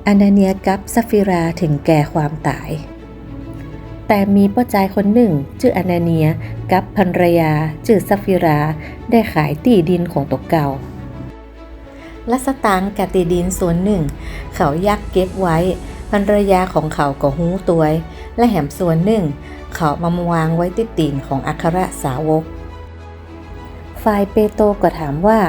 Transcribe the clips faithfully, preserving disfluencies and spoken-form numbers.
อานาเนียกับซัฟฟีราถึงแก่ความต๋าย แต่มีป้อจายคนนึ่งจื้ออานาเนียกับภรรยาจื้อซัฟฟีราได้ขายตี้ดินของตั๋วเก่า และสตางค์กับตี้ดินส่วนนึ่งเขายักเก็บไว้ ภรรยาของเขาก็ฮู้ตวย และแหมส่วนนึ่งเขาเอามาวางไว้ตี้ตี๋นของอัครสาวก ฝ่ายเปโตรก็ถามว่า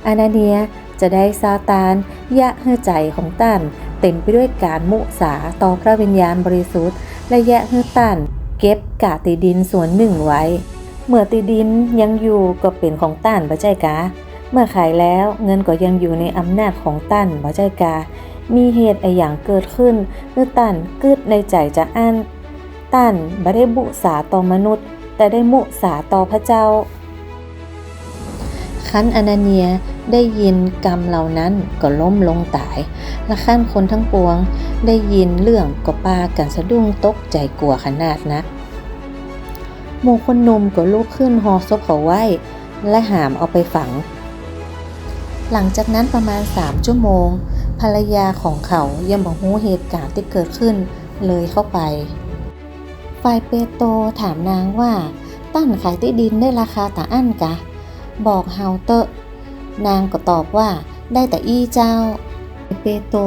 อานาเนีย จาใดซาตานเยียะหื้อใจ๋ของต้านเต๋มไปด้วยก๋านมุสาต่อพระวิญญาณบริสุทธิ์ และเยียะหื้อต้านเก็บก้าตี้ดินส่วนนึ่งไว้ เมื่อตี้ดินยังอยู่ก็เป๋นของต้านบ่ใจ้กา เมื่อขายแล้วเงินก็ยังอยู่ในอำนาจของต้านบ่ใจ้กา มีเหตุอะหยังเกิดขึ้นหื้อต้านกึ๊ดในใจ๋จาอั้น ต้านบ่ได้มุสาต่อมนุษย์ แต่ได้มุสาต่อพระเจ้า คันอานาเนียได้ยินกำเหล่านั้นก็ล้มลงต๋าย และคันคนทั้งปวงได้ยินเรื่องก็ปากั๋นสะดุ้งตกใจ๋กั๋วขนาดนัก หมู่คนหนุ่มก็ลุกขึ้นห่อศพเขาไว้ และหามเอาไปฝัง หลังจากนั้นประมาณสามชั่วโมง ภรรยาของเขายังบ่ฮู้เหตุก๋ารณ์ตี้เกิดขึ้นเลยเข้าไป ฝ่ายเปโตรถามนางว่า ต้านขายตี้ดินได้ราคาตาอั้นกา บอกเฮาเต๊อะ นางก็ตอบว่า ได้ตาอี้เจ้า เปโตร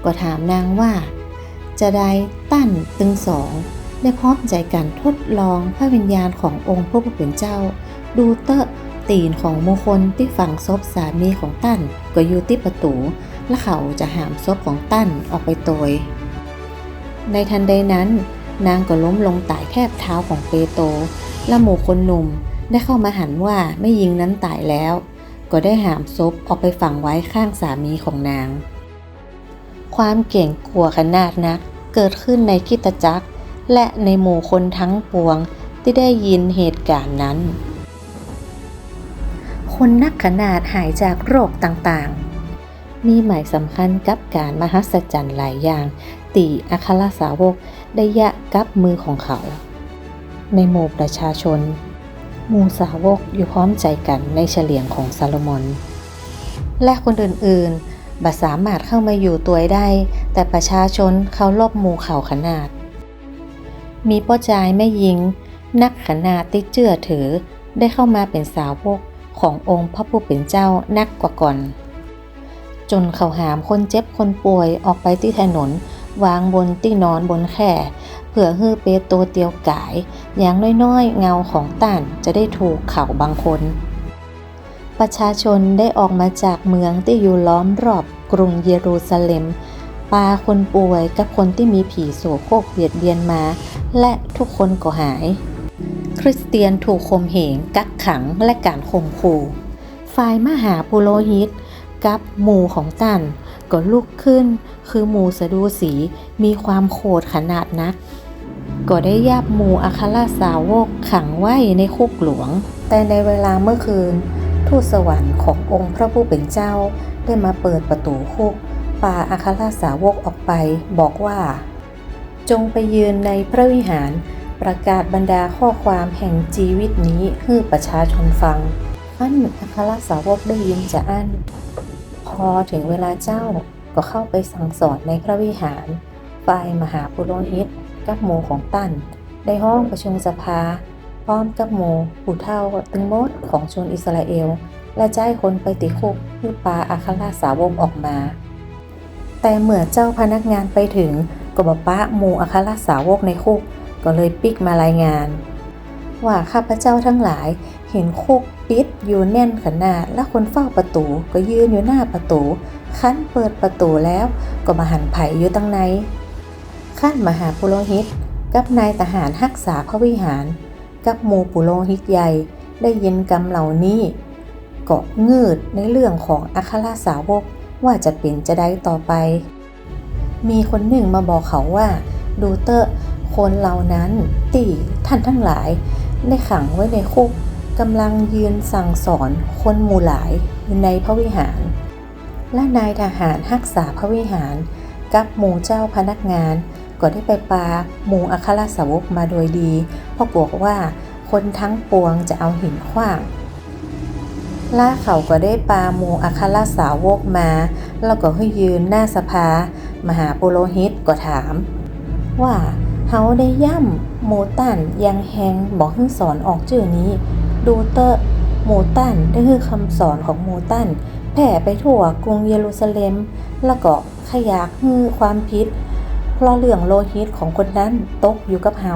ก็ถามนางว่า จาใดต้านตึงสองได้พร้อมใจ๋กั๋นทดลองพระวิญญาณขององค์พระผู้เป๋นเจ้า ดูเต๊อะ ตี๋นของหมู่คนตี้ฝังศพสามีของต้านก็อยู่ตี้ประตู๋ และเขาจะหามศพของต้านออกไปตวย ในทันใดนั้น นางก็ล้มลงต๋ายแทบเท้าของเปโตร และหมู่คนหนุ่มได้เข้ามาหันว่าแม่ญิงนั้นต๋ายแล้ว ก็ได้หามศพออกไปฝังไว้ข้างสามีของนาง ความเก๋งกั๋วขนาดนักเกิดขึ้นในคริสตจักร และในหมู่คนทั้งปวงตี้ได้ยินเหตุก๋ารณ์นั้น คนนักขนาดหายจากโรคต่างๆ มีหมายสำคัญกับก๋านมหัศจรรย์หลายอย่างตี้อัครสาวกได้เยียะกับมือของเขา ในหมู่ประชาชน หมู่สาวกอยู่พร้อมใจ๋กั๋นในเฉลียงของซาโลมอน และคนอื่นๆ บ่สามารถเข้ามาอยู่ตวยได้ แต่ประชาชนเคารพหมู่เขาขนาด มีป้อจายแม่ญิงนักขนาดตี้เจื้อถือได้เข้ามาเป๋นสาวกขององค์พระผู้เป๋นเจ้านักกว่าก่อน จ๋นเขาหามคนเจ็บคนป่วยออกไปตี้ถนน วางบนตี้นอนบนแคร่ เปื้อหื้อเปโตรเตียวก๋าย อย่างน้อยๆ เงาของต้านจะได้ถูกเขาบางคน ประชาชนได้ออกมาจากเมืองตี้อยู่ล้อมรอบกรุงเยรูซาเล็ม ปาคนป่วยกับคนตี้มีผีโสโครกเบียดเบียนมา และทุกคนก็หาย คริสเตียนถูกข่มเหง กักขัง และก๋านข่มขู่ ฝ่ายมหาปุโรหิตกับหมู่ของต้านก็ลุกขึ้น คือหมู่สะดูสี มีความโขดขนาดนัก ก็ได้ยับหมู่อัครสาวกขังไว้ในคุกหลวง แต่ในเวลาเมื่อคืน ทูตสวรรค์ขององค์พระผู้เป๋นเจ้าได้มาเปิดประตู๋คุก ปาอัครสาวกออกไป บอกว่า จงไปยืนในพระวิหาร ประกาศบรรดาข้อความแห่งจีวิตนี้หื้อประชาชนฟัง คันอัครสาวกได้ยินจาอั้น พอเถิงเวลาเจ๊า ก็เข้าไปสั่งสอนในพระวิหาร ฝ่ายมหาปุโรหิตกับหมู่ของต้าน ได้ฮ้องประชุมสภา พร้อมกับหมู่ผู้เฒ่าตึงหมดของชนอิสราเอล และใจ๊คนไปตี้คุกหื้อปาอัครสาวกออกมา แต่เมื่อเจ้าพนักงานไปเถิง ก็บ่ปะหมู่อัครสาวกในคุก ก็เลยปิ๊กมารายงาน ว่าข้าพเจ้าทั้งหลายเห็นคุกปิดอยู่แน่นขนาด และคนเฝ้าประตู๋ก็ยืนอยู่หน้าประตู๋ คันเปิดประตู๋แล้วก็บ่หันใผอยู่ตังใน คันมหาปุโรหิตกับนายทหารฮักษาพระวิหาร กับหมู่ปุโรหิตใหญ่ได้ยินกำเหล่านี้ ก็งืดในเรื่องของอัครสาวกว่าจะเป๋นจาใดต่อไป มีคนนึ่งมาบอกเขาว่า ดูเต๊อะ คนเหล่านั้นตี้ท่านทั้งหลายได้ขังไว้ในคุก กำลังยืนสั่งสอนคนหมู่หลายอยู่ในพระวิหาร และนายทหารฮักษาพระวิหารกับหมู่เจ้าพนักงาน ก็ได้ไปปาหมู่อัครสาวกมาโดยดี เพราะกั๋วว่าคนทั้งปวงจะเอาหินขว้าง และเขาก็ได้ปาหมู่อัครสาวกมา แล้วก็หื้อยืนหน้าสภา มหาปุโรหิตก็ถามว่า เฮาได้ย้ำหมู่ต้านอย่างแฮงบ่หื้อสอนออกจื้อนี้ ดูเต๊อะ หมู่ต้านได้หื้อกำสอนของหมู่ต้านแผ่ไปทั่วกรุงเยรูซาเล็ม แล้วก็ใค่อยากหื้อความผิดเพราะเรื่องโลหิตของคนนั้นตกอยู่กับเฮา